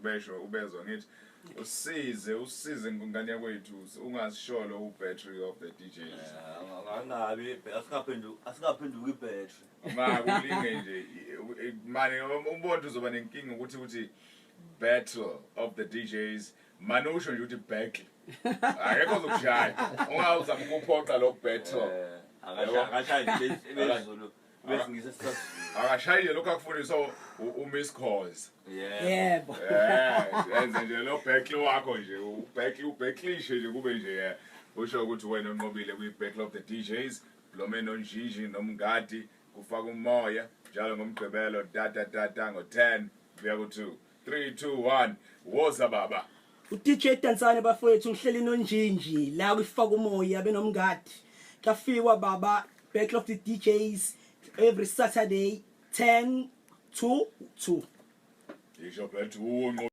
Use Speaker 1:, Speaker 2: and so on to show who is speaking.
Speaker 1: Ubesho ubezwa ngithi usize usize ngane yakwethu, ungasisholo u-battery of the DJs.
Speaker 2: Angabi asingaphenduki, asingaphenduki i-battery.
Speaker 1: Ungakulinge nje mane ubona uzoba nenkinga ukuthi battle of the DJs, mane usho nje ukuthi battle, akekho ozokushaya. Ungawuzama ukuphoqa lo battle.
Speaker 2: Akashayi bezulu besingise sisazulu.
Speaker 1: Akashayi nje lokhu akufundiswa uMiss Cause.
Speaker 2: Yebo.
Speaker 3: Yebo.
Speaker 1: Enze nje lo battle wakho nje, ubattle, ubacklishe nje, kube nje usho ukuthi wena unqobile kwi-Battle of the DJs. Blome noNjinji noMngadi, kufaka umoya njalo ngoMgqibelo tata tata ngo-10 kuya ku-2. 3 2 1, woza baba.
Speaker 3: uDJ Dansane bafowethu, ngihleli noNjinji la kwifaka umoya benoMngadi. Kafikwa baba, Battle of the DJs every Saturday 10 to 2.
Speaker 1: Isho phethu unqobile.